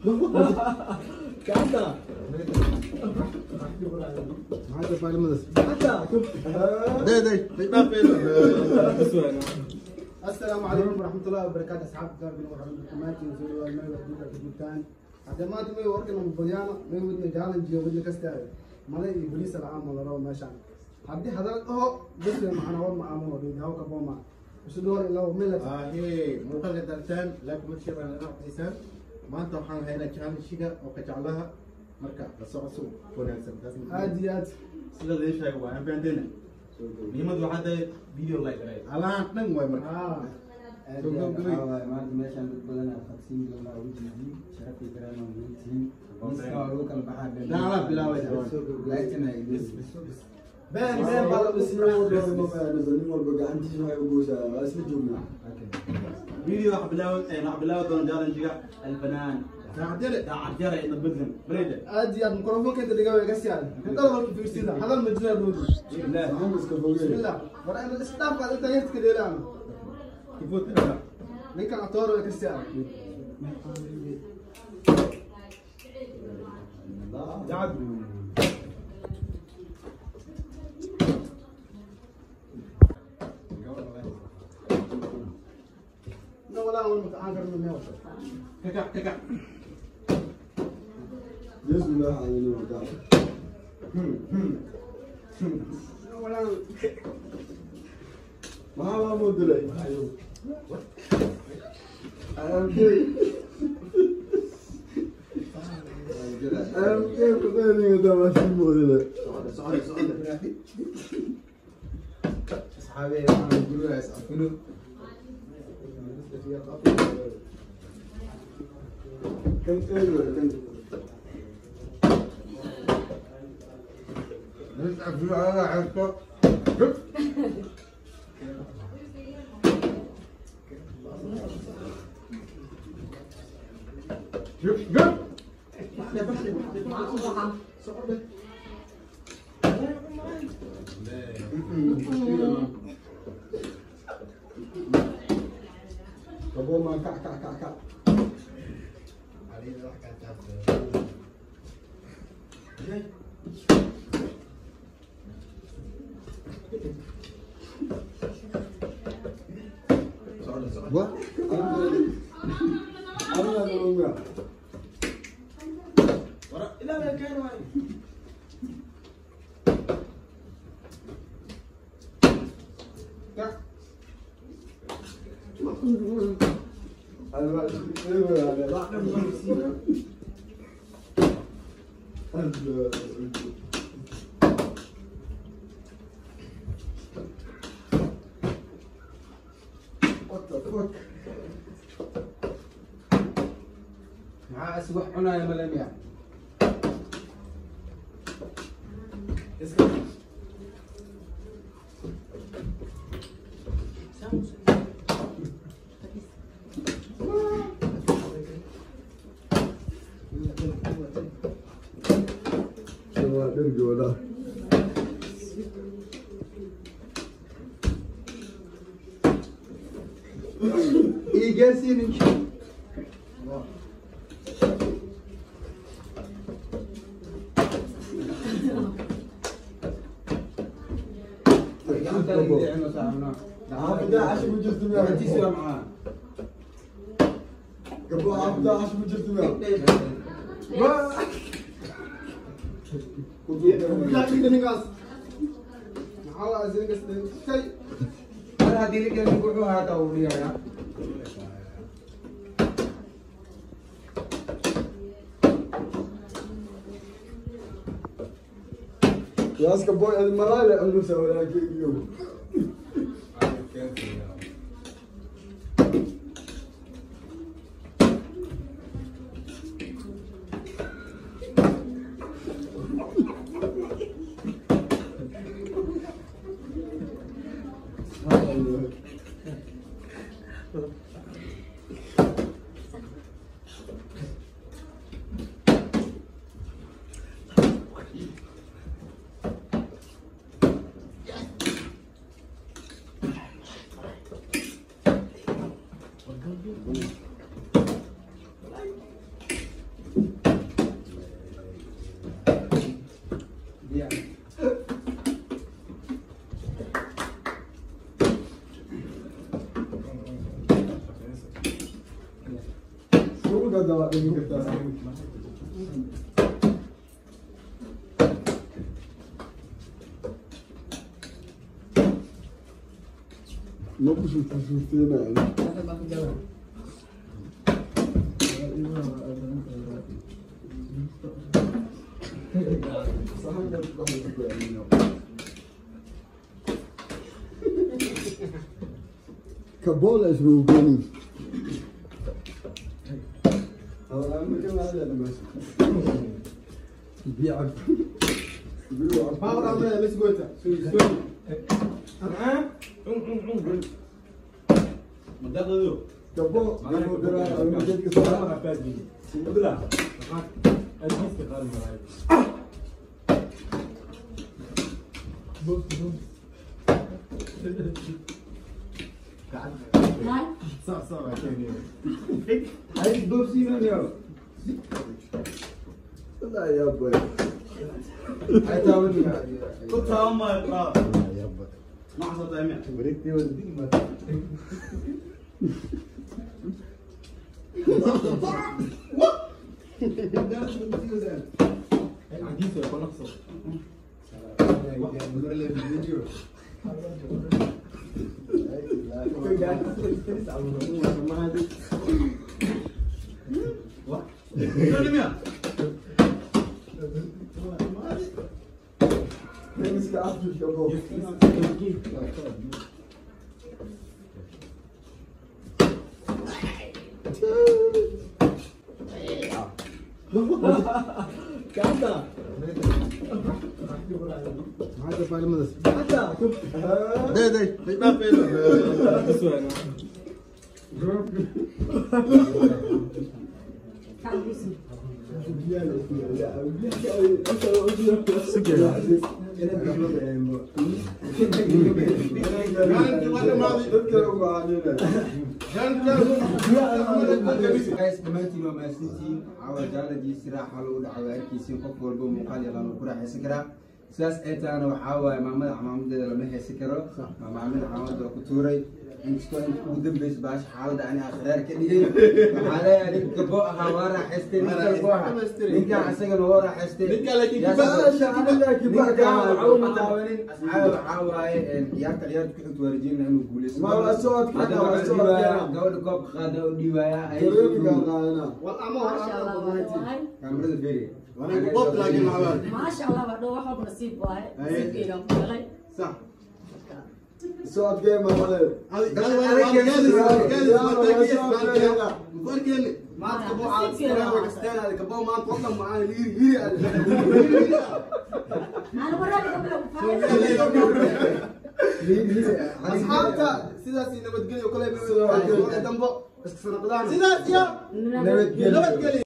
Gacanta. Maxaa faalmadas? Gacanta. Day day السلام عليكم ورحمة الله وبركاته. أصحاب دار بن ورحمة الله وزوروا الماء وحدود الجبتان. عدمات ما يوركنا من بيانا ما يودنا جالن جيو ودنا كستاي مالي إبليس العام ولا رو ما شان. عبدي هذا هو بس معنا هو مع مو بيد هو كبوما. بس دور إلا هو ملك. هي muuqaalka dartaan laakiin ma jiraan dhinaciisa. Maanta waxaan haynaa challenge-ga oo ka jeclaha marka la socodso wanaagsan. Aad iyo aad. Sida la sheegay waa aan fahanteena. Muhiimadu waxaa tahay video like garay. Alaan dhan waay marka. Aad iyo aad waxaa waaye maanta meeshaan dad badan aad qabsiin doonaa ugu jeedin sharaf iyo karaama muhiim tihiin miiska waa lagu kala baxaa. Daalaa bilaabay. Laakiin ay been been baa la nin walba gacantiisa waxay u goosaa waa isla joognaa. Video waxa bilaabay waxa bilaabay doona challenge-ga alfanaan. Daacadjare. Daacadjare inta badan. Bareeda. Aad iyo aad mikrofoonka inta dhigaa way ka siiyaan. Inta walba fiirsida hadal ma jira dhow. Bismillah. Maxaan iska fogeen. Bismillah. War ana isdaaf qaad inta yarta ka dheelaan. Kifoot ina. Ninkan atoor way ka siiyaan. Daacad. No walaa waan mutacaan karno meel. Kakac kakac. Bismillah ayaynu wadaa. No walaa. Maxaa laa moodilay? MK ku qeyliga dabaashin moodilay. Socod socod. Asxaabey waxaan guriga is afino. Kan eego kan. Nis afino ala xirto. Jub jub. Kaboma kac kac kac kac. Socod socod. Wa? Alla lunga. Wara ilaa meel keen waay. Kac. Alla What the fuck? Maxaa is wax cunaya malamiya? Iska. Waa dhergi walaa. İyi gelsin ninki. Xaafadda cashi ku jirto miyaa? Gabdho xaafadda cashi ku jirto miyaa? Ninkaas. Maxaa la azinkas shay. Yaaska boy adi malaale culusa walaalkeygiiyow. ما بشوف شفتين يعني. كابولا اسمه بني. بيعب. لا يا ابوي كنت هم ما حصلت امين بريتي ولدي ما Dhammaantiin waa mahadsantihiin. Caawa jaaladii si raaxa lagu dhacay arkiisiin qof walba muuqaal yaqaan uu ku raaxaysan karaa. Sidaas ay tahana waxaa waaye maamada xamaamadeeda lama heesan karo. Maamada xamaamada waa ku tuuray. Inkastoo inta ugu dambeysa baasha xaaladda ani akhraar ka dhigay. Waxaa leeyahay nin gabo ahaa waa raaxaystay, nin gabo ahaa. Ninkaan asagana waa raaxaystay. Ninkaan waxa uma taabanin. Asxaabi waxaa waaye ciyaarta ciyaarta ku xigta waa rajeynaa inuu guuleysto. Hadda waxaa dhiibayaa gabadha koobka qaada u dhiibayaa. Kaamirada beeri. ما شاء الله بعد واحد نصيب واحد نصيب كذا صح سؤال جاي ما ولد انا وراك قبل asxaabta sidaas nabadgelyo kale dambo iska sanaqdaan sidaas ya nabadgelyo.